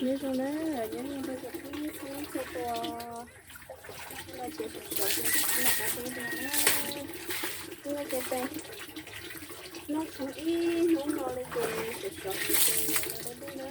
Nyob zoo na, nyob zoo rau cov phooj ywg txhua leej txhua tus. Hnub no ces sov sov ces noj qab dub dub na. Hnub no ces tes noj tshoob ib hnub no li ces sov sov ces los dub dub na.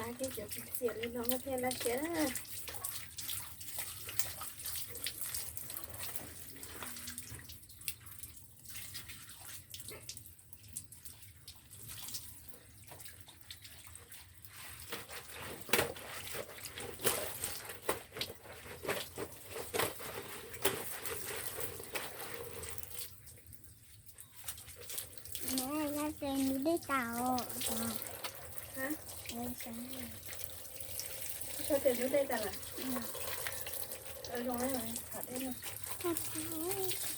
Xiam li no thiaj laj siab. Mus dej tas os. Mus dej tas lawm. Zoo, tham dej no. Tham dej.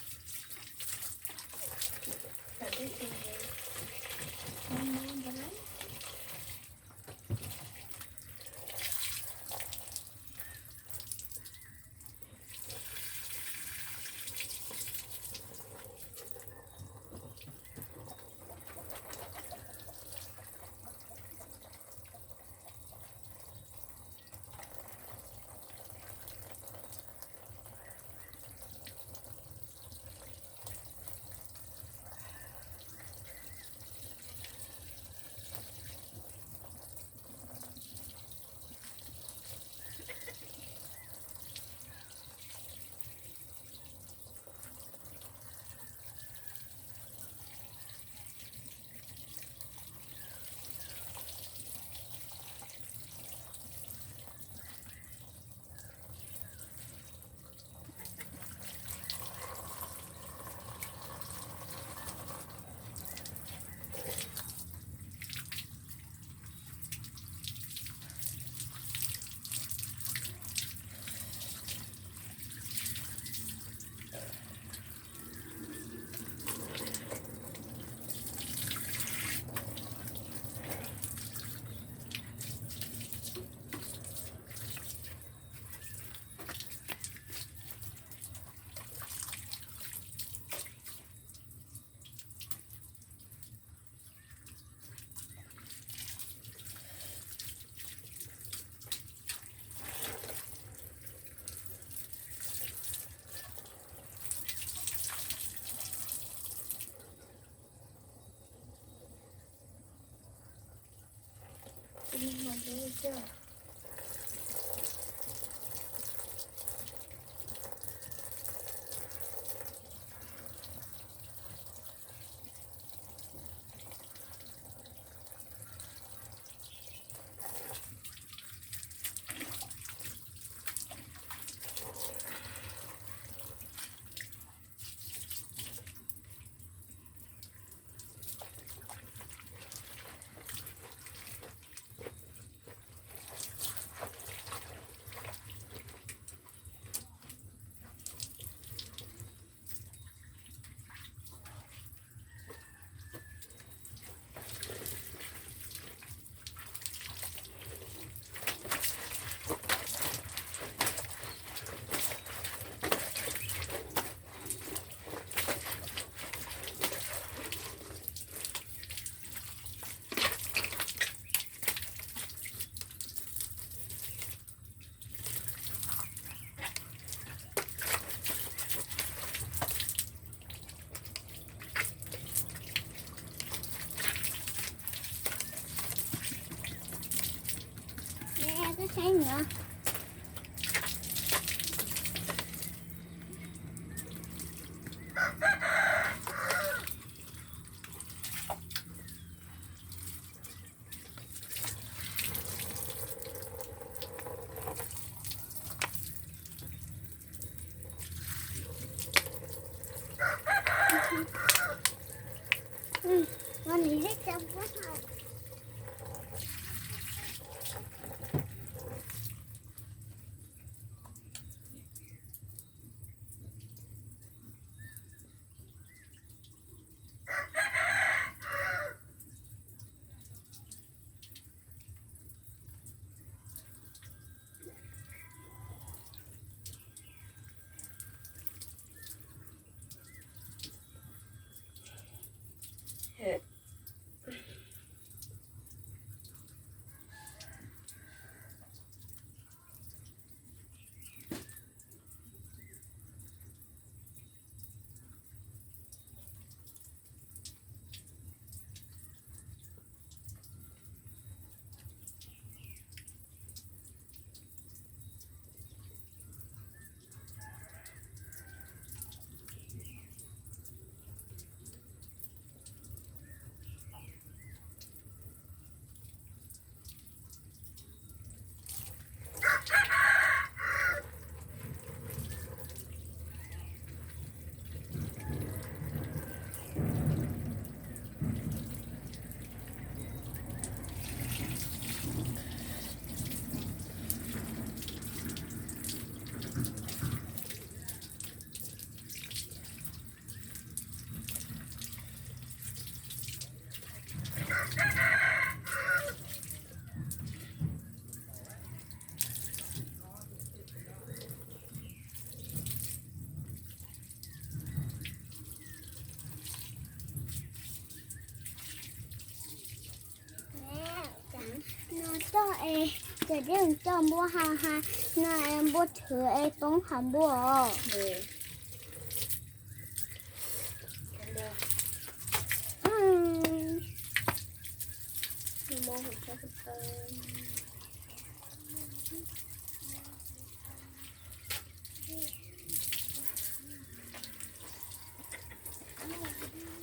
Es ces tib coj npuab ha ha no es npuab tshwv es poob qhov npuab os.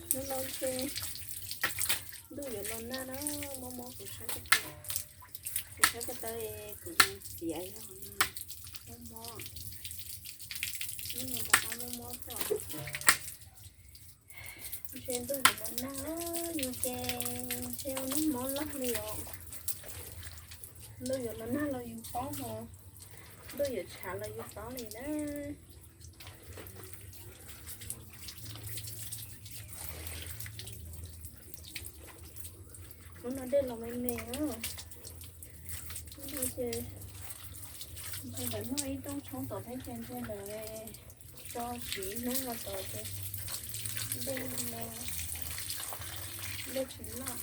Hnub no ntuj yuav los nag na, mob mob kuv sab ko taw, kuv sab ko taw, kuv txiav yog mob mob, hnub no rov qab mob mob tod. Ntshe ntuj yuav los nag, yus ces ntshe ua noj mov loj li os. Ntuj yuav los nag los yus paub hos, ntuj yuav tshav los yus paub li na. Hnub no dej los me me, ces ntshe lawv noj ib rooj tshoob tom teb chaws ntshe lawv tso siv hnub no tod ces dej, dej tsis loj.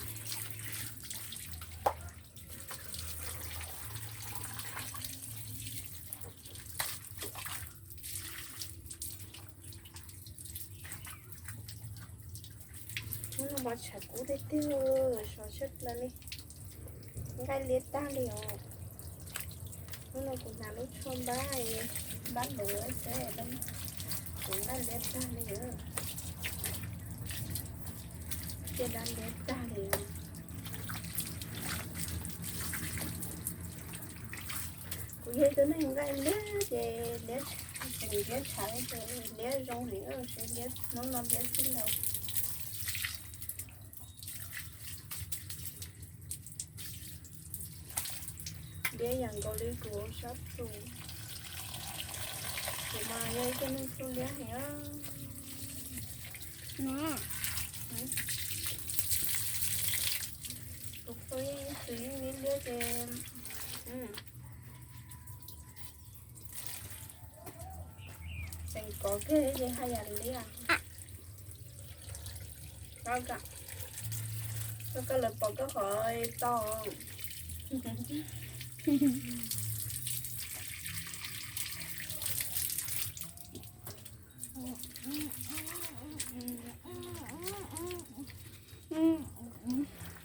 Hnub no mas tshav kub tiag tiag, sov siab plaws li, nqaij liab tag li os. Hnub no kuv hnav lub tshuaj npab, npab luv xwb, kuv nqaij liab tag li, cia dab liab tag li. Kuv yog tus neeg nqaij liab ces liab, kuv liab tshav ces liab zoo heev, tab sis liab hnub no liab txij ntau. Liab yam nkaus li kuv sab tus, kuv mas yog ib tug neeg txuj liab heev. Kuv pw ib tug yeej liab liab ces tseem kov kiag ces haj yam liab. Koj lawv pom koj qhov to. Hnub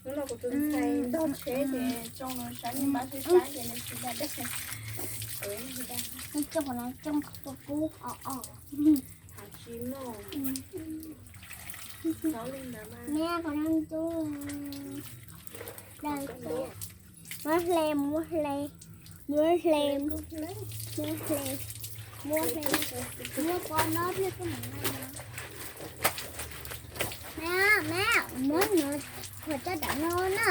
no kuv tus ntxhais ntog tsheb ces tsoo nws sab nyiaj npab sib saib ces nws tsis da dej. Coj qhov no coj qhov kub os os. Tsis muaj. Neb qhov no ntub. Daws teb. Muab hle, muab hle, muab hle, muab hle, muab hle, muab pov no thiab koj mam nqa no. Mẹ, mẹ, muab no, khuam coj dam no na.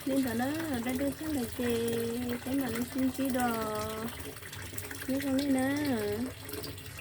Li ntawd na, daj daj tag lawm ces peb mam li sib ntsib dua. Nyob zoo nej na.